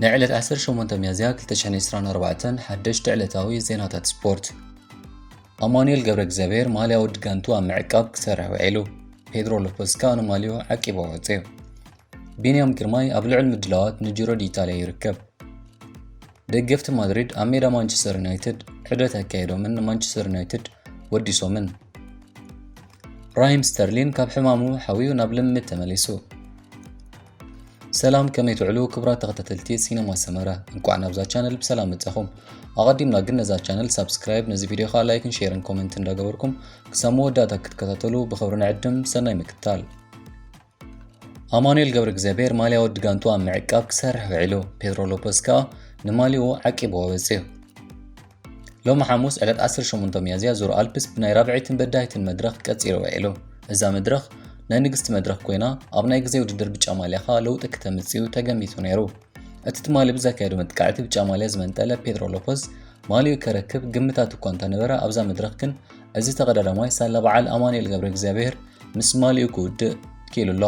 ናይ ዕለት ዓሰርተ ሸሞንተ ሚያዝያ ክልተ ሽሕን ዕስራን ኣርባዕተን ሓደሽቲ ዕለታዊ ዜናታት ስፖርት። ኣማኑኤል ገብረ እግዚኣብሔር ማልያ ወዲ ጋንቱ ኣብ ምዕቃብ ክሰርሕ ውዒሉ። ፔድሮ ሎፖዝ ከኣ ንማልዮ ዓቂቡ ኣወፅኡ። ቢንያም ግርማይ ኣብ ልዑል ምድላዋት ንጂሮ ዲኢጣልያ ይርከብ። ደገፍቲ ማድሪድ ኣብ ሜዳ ማንቸስተር ዩናይትድ ዑደት ኣካየዶምን ንማንቸስተር ዩናይትድ ወዲሶምን። ራሂም ስተርሊን ካብ ሕማሙ ሓውዩ ናብ ልምምድ ተመሊሱ። ሰላም፣ ከመይ ትውዕሉ ክቡራት ተኸታተልቲ ሲነማ ሰመረ? እንቋዕ ናብዛ ቻነል ብሰላም መጻኹም። ኣቐዲምና ግን ነዛ ቻነል ሳብስክራይብ፣ ነዚ ቪድዮ ኸኣ ላይክን ሼርን ኮመንት እንዳገበርኩም ክሳብ መወዳእታ ክትከታተሉ ብኽብሪ ንዕድም። ሰናይ ምክትታል። ኣማኑኤል ገብረ እግዚኣብሔር ማልያ ወዲ ጋንቱ ኣብ ምዕቃብ ክሰርሕ ውዒሉ። ፔድሮ ሎፖዝ ከኣ ንማልያኡ ዓቂቡ ኣወጺኡ። ሎሚ ሓሙስ ዕለት ዓሰርተ ሸሞንተ ሚያዝያ ዙር ኣልፕስ ብናይ ራብዐይትን በዳሂትን መድረኽ ቀጺሉ ውዒሉ። እዛ መድረኽ ናይ ንግስቲ መድረኽ ኮይና፣ ኣብ ናይ ግዜ ውድድር ብጫ ማልያ ከኣ ለውጢ ክተምጽእ እዩ ተገሚቱ ነይሩ። እቲ ትማሊ ብዘካየዶ መጥቃዕቲ ብጫ ማልያ ዝመንጠለ ፔድሮ ሎፖዝ ማልያኡ ከረክብ ግምታት እኳ እንተነበረ፣ ኣብዛ መድረኽ ግን እዚ ተቐዳዳማይ ሳላ በዓል ኣማኑኤል ገብረ እግዚኣብሔር ምስ ማልያኡ ክውድእ ክኢሉ ኣሎ።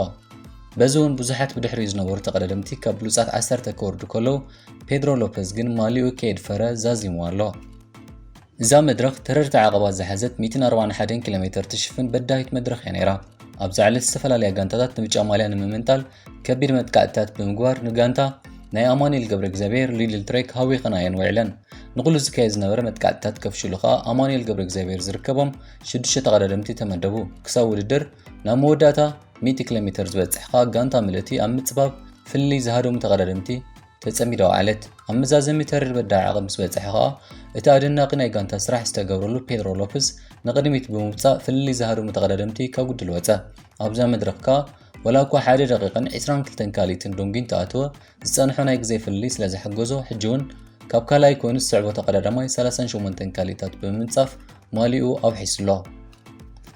በዚ እውን ብዙሓት ብድሕሪኡ ዝነበሩ ተቐዳደምቲ ካብ ብሉጻት ዓሰርተ ክወርዱ ከለዉ፣ ፔድሮ ሎፐዝ ግን ማልያኡ ከየድፈረ ዛዚሙ ኣሎ። እዛ መድረኽ ተረርቲ ዓቐባት ዝሓዘት ሚእትን ኣርባዓን ሓደን ኪሎ ሜተር ትሽፍን በዳሂት መድረኽ እያ ነይራ። ኣብዛ ዕለት ዝተፈላለያ ጋንታታት ንብጫ ማልያ ንምምንጣል ከቢድ መጥቃዕትታት ብምግባር ንጋንታ ናይ ኣማኑኤል ገብረ እግዚኣብሔር ሊድል ትሬክ ሃዊኸን እየን ውዒለን። ንኹሉ ዝካየድ ዝነበረ መጥቃዕትታት ከፍሽሉ ከኣ ኣማኑኤል ገብረ እግዚኣብሔር ዝርከቦም ሽዱሽተ ተቐዳደምቲ ተመደቡ። ክሳብ ውድድር ናብ መወዳእታ ሚእቲ ኪሎ ሜተር ዝበጽሕ ከኣ ጋንታ ምልእቲ ኣብ ምጽባብ ፍልልይ ዝሃደሙ ተቐዳደምቲ ተጸሚዳ ወዓለት። ኣብ መዛዘሚ ተሪር በዳሂ ዓቐብ ምስ በጽሐ ከኣ እቲ ኣደናቒ ናይ ጋንታ ስራሕ ዝተገብረሉ ፔድሮ ሎፕዝ ንቕድሚት ብምውጻእ ፍልልይ ዝሃደሙ ተቐዳደምቲ ከጉድል ወጸ። ኣብዛ መድረኽ ከኣ ወላ እኳ ሓደ ደቂቕን ዕስራን ክልተን ካልኢትን ዶንጊን ተኣተወ፣ ዝጸንሖ ናይ ግዜ ፍልልይ ስለ ዘሐገዞ፣ ሕጂ እውን ካብ ካልኣይ ኮይኑ ዝስዕቦ ተቐዳዳማይ ሰላሳን ሸሞንተን ካልኢታት ብምንጻፍ ማልያኡ ኣውሒሱ ኣሎ።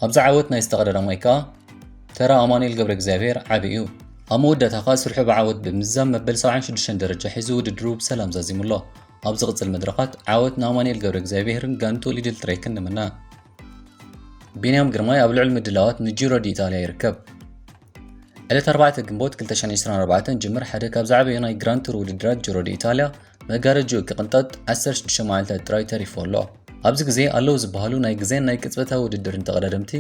ኣብዚ ዓወት ናይዚ ተቐዳዳማይ ከኣ ተራ ኣማኑኤል ገብረ እግዚኣብሔር ዓቢ እዩ። ኣብ መወዳእታ ከኣ ስርሑ ብዓወት ብምዝዛም መበል ሰብዓን ሽዱሽተን ደረጃ ሒዙ ውድድሩ ብሰላም ዛዚሙ ኣሎ። ኣብ ዝቕጽል መድረኻት ዓወት ንኣማኑኤል ገብረ እግዚኣብሔርን ጋንቱ ሊድል ትሬክን ንምነ። ቢንያም ግርማይ ኣብ ልዑል ምድላዋት ንጂሮ ዲኢጣልያ ይርከብ። ዕለት ኣርባዕተ ግንቦት ክልተ ሽሕን ዕስራን ኣርባዕተን ጅምር ሓደ ካብ ዝዓበዩ ናይ ግራንድ ቱር ውድድራት ጂሮ ዲኢጣልያ መጋረጅኡ ክቕንጠጥ ዓሰርተ ሽዱሽተ መዓልታት ጥራይ ተሪፍዎ ኣሎ። ኣብዚ ግዜ ኣለዉ ዝበሃሉ ናይ ግዜን ናይ ቅጽበታዊ ውድድርን ተቐዳደምቲ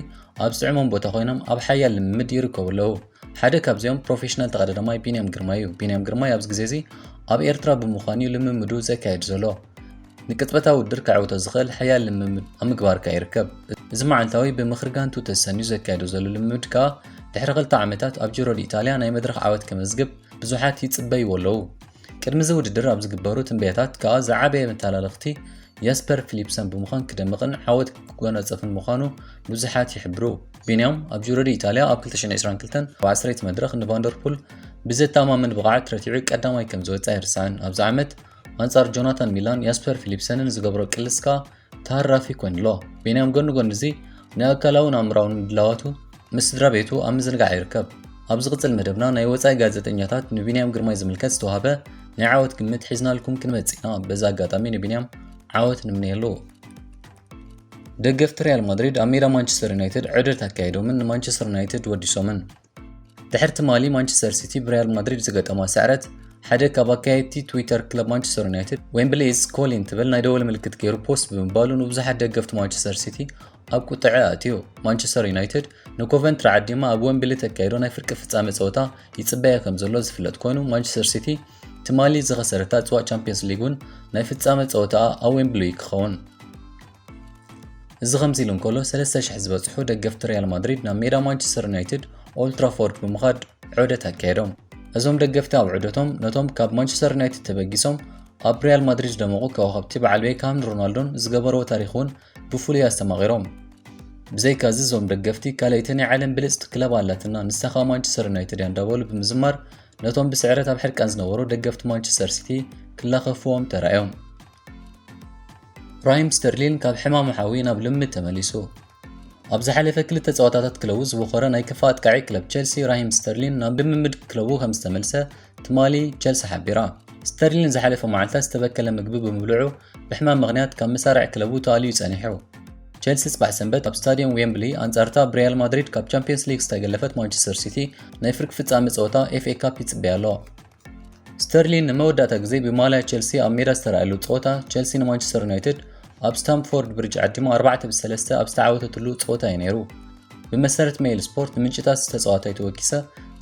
ኣብ ዝጥዕሞም ቦታ ኮይኖም ኣብ ሓያል ልምምድ ይርከቡ ኣለዉ። ሓደ ካብዚኦም ፕሮፌሽናል ተቐዳዳማይ ቢንያም ግርማይ እዩ። ቢንያም ግርማይ ኣብዚ ግዜ እዚ ኣብ ኤርትራ ብምዃን እዩ ልምምዱ ዘካየድ ዘሎ። ንቅጽበታዊ ውድድር ከዕውቶ ዝኽእል ሓያል ልምምድ ኣብ ምግባር ከኣ ይርከብ። እዚ መዓልታዊ ብምኽሪ ጋንቱ ተሰንዩ ዘካየዶ ዘሎ ልምምድ ከኣ ድሕሪ ክልተ ዓመታት ኣብ ጂሮ ዲኢጣልያ ናይ መድረኽ ዓወት ከመዝግብ ብዙሓት ይጽበይዎ ኣለዉ። ቅድሚ እዚ ውድድር ኣብ ዝግበሩ ትንበያታት ከኣ ዝዓበየ መተላለኽቲ ያስፐር ፊሊፕሰን ብምዃን ክደምቕን ዓወት ክጎናጸፍን ምዃኑ ብዙሓት ይሕብሩ። ቢንያም ኣብ ጂሮ ዲኢጣልያ ኣብ ክልተ ሽሕን ዕስራን ክልተን ኣብ ዓሰርተ መድረኽ ንቫንደርፑል ብዘተኣማምን ብቕዓት ረቲዑ ቀዳማይ ከም ዝወጸ ኣይርሳዕን። ኣብዚ ዓመት ኣንጻር ጆናታን ሚላን ያስፐር ፊሊፕሰንን ዝገብሮ ቅልስ ከኣ ተሃራፊ ኮይኑ ኣሎ። ቢንያም ጎኒ ጎኒ እዚ ናይ ኣካላውን ኣእምራውን ምድላዋቱ ምስ ስድራ ቤቱ ኣብ ምዝንጋዕ ይርከብ። ኣብ ዝቕጽል መደብና ናይ ወጻኢ ጋዜጠኛታት ንቢንያም ግርማይ ዝምልከት ዝተዋህበ ናይ ዓወት ግምት ሒዝናልኩም ክንመጽእ ኢና። በዚ ኣጋጣሚ ንቢንያም ዓወት ንምነየሉ። ደገፍቲ ሪያል ማድሪድ ኣብ ሜዳ ማንቸስተር ዩናይትድ ዑደት ኣካይዶምን ንማንቸስተር ዩናይትድ ወዲሶምን። ድሕሪ ትማሊ ማንቸስተር ሲቲ ብሪያል ማድሪድ ዝገጠማ ስዕረት፣ ሓደ ካብ ኣካየድቲ ትዊተር ክለብ ማንቸስተር ዩናይትድ፣ "ዌምብሊ ኢዝ ኮሊን" ትብል ናይ ደወል ምልክት ገይሩ ፖስት ብምባሉ ንብዙሓት ደገፍቲ ማንቸስተር ሲቲ ኣብ ቁጥዐ ኣእትዩ። ማንቸስተር ዩናይትድ ንኮቨንትሪ ዓዲማ ኣብ ዌምብሊ ተካይዶ ናይ ፍርቂ ፍጻመ ጸወታ ይጽበያ ከም ዘሎ ዝፍለጥ ኮይኑ፣ ማንቸስተር ሲቲ ትማሊ ዝኸሰረታ ጽዋእ ቻምፒየንስ ሊግ እውን ናይ ፍጻመ ጸወታኣ ኣብ ዌምብሊ ክኸውን። እዚ ከምዚ ኢሉ እንከሎ፣ ሰለስተ ሽሕ ዝበጽሑ ደገፍቲ ሪያል ማድሪድ ናብ ሜዳ ማንቸስተር ዩናይትድ ኦልትራፎርድ ብምኻድ ዑደት ኣካየዶም። እዞም ደገፍቲ ኣብ ዑደቶም ነቶም ካብ ማንቸስተር ዩናይትድ ተበጊሶም ኣብ ሪያል ማድሪድ ዝደመቑ ከዋኽብቲ በዓል ቤካምን ሮናልዶን ዝገበርዎ ታሪኽ እውን ብፍሉይ ኣስተማቒሮም። ብዘይካዚ እዞም ደገፍቲ ካልኣይቲ ናይ ዓለም ብልጽቲ ክለብ ኣላትና፣ ንሳ ከኣ ማንቸስተር ዩናይትድ እያ እንዳበሉ ብምዝማር ነቶም ብስዕረት ኣብ ሕርቃን ዝነበሩ ደገፍቲ ማንቸስተር ሲቲ ክላኸፍዎም ተራእዮም። ራሂም ስተርሊን ካብ ሕማሙ ሓዊ ናብ ልምምድ ተመሊሱ። ኣብ ዝሓለፈ ክልተ ጸወታታት ክለቡ ዝቦኸረ ናይ ክፋ ኣጥቃዒ ክለብ ቸልሲ ራሂም ስተርሊን ናብ ልምምድ ክለቡ ከም ዝተመልሰ ትማሊ ቸልሲ ሓቢራ። ስተርሊን ዝሓለፈ መዓልታት ዝተበከለ ምግቢ ብምብልዑ ብሕማም ምኽንያት ካብ መሳርዕ ክለቡ ተኣልዩ ጸኒሑ። ቸልሲ ጽባሕ ሰንበት ኣብ ስታድየም ዌምብሊ ኣንጻርታ ብሪያል ማድሪድ ካብ ቻምፒየንስ ሊግ ዝተገለፈት ማንቸስተር ሲቲ ናይ ፍርቂ ፍጻመ ጸወታ ኤፍ ኤ ካፕ ይጽበያ ኣሎ። ስተርሊን ንመወዳእታ ግዜ ብማልያ ቸልሲ ኣብ ሜዳ ዝተረኣየሉ ጸወታ፣ ቸልሲ ንማንቸስተር ዩናይትድ ኣብ ስታምፎርድ ብሪጅ ዓዲሙ ኣርባዕተ ብ ሰለስተ ኣብ ዝተዓወተትሉ ጸወታ እዩ ነይሩ። ብመሰረት ሜይል ስፖርት፣ ምንጭታት ዝተጻዋታይ ተወኪሰ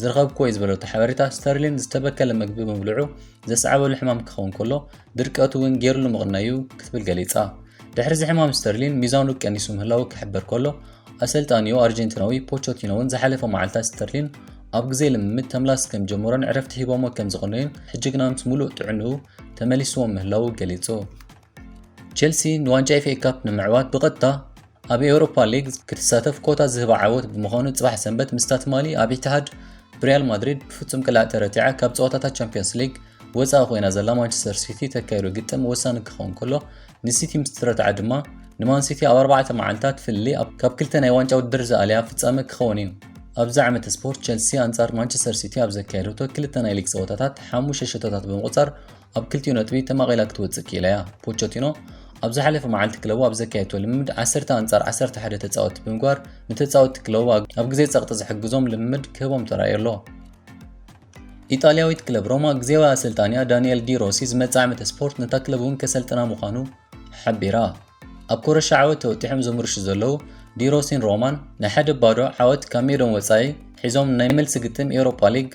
ዝረኸብክዎ እዩ ዝበለቶ ሓበሬታ፣ ስተርሊን ዝተበከለ ምግቢ ምብልዑ ዘስዓበሉ ሕማም ክኸውን ከሎ፣ ድርቀቱ እውን ገይሩሉ ምቕናዩ ክትብል ገሊጻ። ድሕሪ እዚ ሕማም ስተርሊን ሚዛኑ ቀኒሱ ምህላዉ ክሕበር ከሎ፣ ኣሰልጣኒኡ ኣርጀንቲናዊ ፖቾቲኖ እውን ዝሓለፈ መዓልታት ስተርሊን ኣብ ግዜ ልምምድ ተምላስ ከም ጀመሮን ዕረፍቲ ሂቦሞ ከም ዝቕነዩን፣ ሕጂ ግና ምስ ሙሉእ ጥዕንኡ ተመሊስዎ ምህላዉ ገሊጹ። ቸልሲ ንዋንጫ ኤፍ ኤ ካፕ ንምዕዋት ብቐጥታ ኣብ ኤውሮፓ ሊግ ክትሳተፍ ኮታ ዝህባ ዓወት ብምዃኑ፣ ጽባሕ ሰንበት ምስታ ትማሊ ኣብ ኢትሃድ ብሪያል ማድሪድ ብፍጹም ቅላዕ ተረቲዓ ካብ ጸወታታት ቻምፒዮንስ ሊግ ወጻኢ ኮይና ዘላ ማንቸስተር ሲቲ ተካይዶ ግጥም ወሳኒ ክኸውን ከሎ፣ ንሲቲ ምስ ትረትዓ ድማ ንማን ሲቲ ኣብ ኣርባዕተ መዓልታት ፍልልይ ኣብ ካብ ክልተ ናይ ዋንጫ ውድድር ዝኣለያ ፍጻመ ክኸውን እዩ። ኣብዚ ዓመተ ስፖርት ቸልሲ ኣንጻር ማንቸስተር ሲቲ ኣብ ዘካየደቶ ክልተ ናይ ሊግ ጸወታታት ሓሙሽተ ሸቶታት ብምቑጻር ኣብ ክልቲኡ ነጥቢ ተማቒላ ክትወጽእ ክኢላ እያ። ፖቸቲኖ ኣብ ዝሓለፈ መዓልቲ ክለቡ ኣብ ዘካየደቶ ልምምድ ዓሰርተ ኣንጻር ዓሰርተ ሓደ ተጻወትቲ ብምግባር ንተጻወትቲ ክለቡ ኣብ ግዜ ጸቕጢ ዝሕግዞም ልምምድ ክህቦም ተራእዩ ኣሎ። ኢጣልያዊት ክለብ ሮማ ግዜያዊ ኣሰልጣኒኣ ዳንኤል ዲ ሮሲ ዝመጽእ ዓመተ ስፖርት ነታ ክለብ እውን ከሰልጥና ምዃኑ ሓቢራ። ኣብ ኮረሻ ዓወት ተወጢሖም ዘምርሹ ዘለዉ ዲ ሮሲን ሮማን ንሓደ ባዶ ዓወት ካብ ሜዶም ወጻኢ ሒዞም ናይ መልሲ ግጥም ኤውሮፓ ሊግ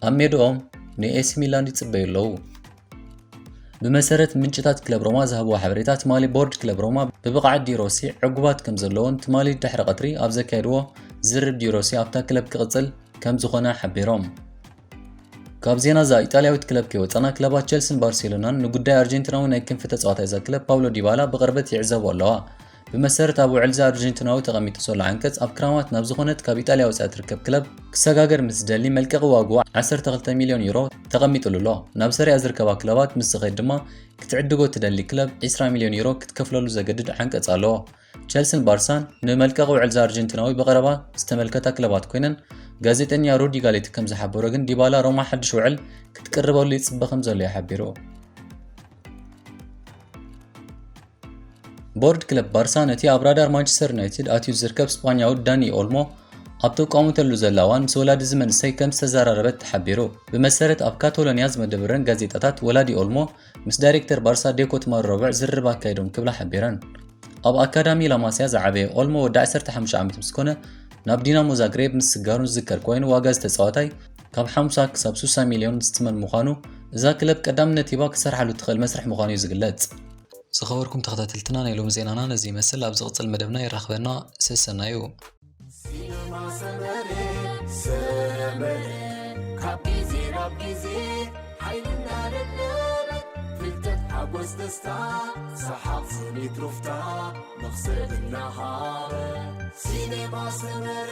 ኣብ ሜዶኦም ንኤሲ ሚላን ይጽበዩ ኣለዉ። ብመሰረት ምንጭታት ክለብ ሮማ ዝሃብዎ ሓበሬታ፣ ትማሊ ቦርድ ክለብ ሮማ ብብቕዓት ዲ ሮሲ ዕጉባት ከም ዘለዎን ትማሊ ድሕሪ ቀትሪ ኣብ ዘካየድዎ ዝርርብ ዲ ሮሲ ኣብታ ክለብ ክቕጽል ከም ዝኾነ ሓቢሮም። ካብ ዜና እዛ ኢጣልያዊት ክለብ ከይወጻና፣ ክለባት ቸልሲን ባርሴሎናን ንጉዳይ ኣርጀንቲናዊ ናይ ክንፊ ተጻዋታይ እዛ ክለብ ፓውሎ ዲባላ ብቕርበት ይዕዘቡ ኣለዋ። ብመሰረት ኣብ ውዕል እዚ ኣርጀንቲናዊ ተቐሚጡ ዘሎ ዓንቀጽ፣ ኣብ ክራማት ናብ ዝኾነት ካብ ኢጣልያ ወጻኢ ትርከብ ክለብ ክሰጋገር ምስ ዝደሊ፣ መልቀቒ ዋግኡ ዓሰርተ ክልተ ሚልዮን ዩሮ ተቐሚጥሉ ኣሎ። ናብ ሰሪኣ ዝርከባ ክለባት ምስ ዝኸይድ ድማ፣ ክትዕድጎ ትደሊ ክለብ ዕስራ ሚልዮን ዩሮ ክትከፍለሉ ዘገድድ ዓንቀጽ ኣለዎ። ቸልሲን ባርሳን ንመልቀቒ ውዕል እዚ ኣርጀንቲናዊ ብቐረባ ዝተመልከታ ክለባት ኮይነን፣ ጋዜጠኛ ሩዲ ጋሌቲ ከም ዝሓበሮ ግን፣ ዲባላ ሮማ ሓድሽ ውዕል ክትቅርበሉ ይጽበ ከም ዘሎ እዩ ሓቢሩ። ቦርድ ክለብ ባርሳ ነቲ ኣብ ራዳር ማንቸስተር ዩናይትድ ኣትዩ ዝርከብ ስጳኛዊ ዳኒ ኦልሞ ኣብ ተቋሙተሉ ዘላ እዋን ምስ ወላዲ እዚ መንእሰይ ከም ዝተዘራረበት ተሓቢሩ። ብመሰረት ኣብ ካቶሎንያ ዝመደበረን ጋዜጣታት፣ ወላዲ ኦልሞ ምስ ዳይሬክተር ባርሳ ዴኮ ትማሊ ረቡዕ ዝርርብ ኣካይዶም ክብላ ሓቢረን። ኣብ ኣካዳሚ ላማስያ ዝዓበየ ኦልሞ ወዲ ዓሰርተ ሓሙሽተ ዓመት ምስ ኮነ ናብ ዲናሞ ዛግሬብ ምስጋሩ ዝዝከር ኮይኑ፣ ዋጋ እዚ ተጻዋታይ ካብ ሓምሳ ክሳብ ስሳ ሚልዮን ዝትመን ምዃኑ፣ እዛ ክለብ ቀዳምነት ሂባ ክትሰርሓሉ ትኽእል መስርሕ ምዃኑ እዩ ዝግለጽ። ዝኸበርኩም ተኸታተልትና፣ ናይ ሎሚ ዜናና ነዚ ይመስል። ኣብ ዝቕጽል መደብና የራኽበና። ሰሰናዩ። ሲነማ ሰመረ፣ ሰመረ። ካብ ግዜ ናብ ግዜ ሓይልና ለለበ። ፍልጠት፣ ሓጎስ፣ ደስታ፣ ሰሓቕ፣ ስኒት፣ ሩፍታ፣ መኽሰብ እናሃበ። ሲነማ ሰመረ።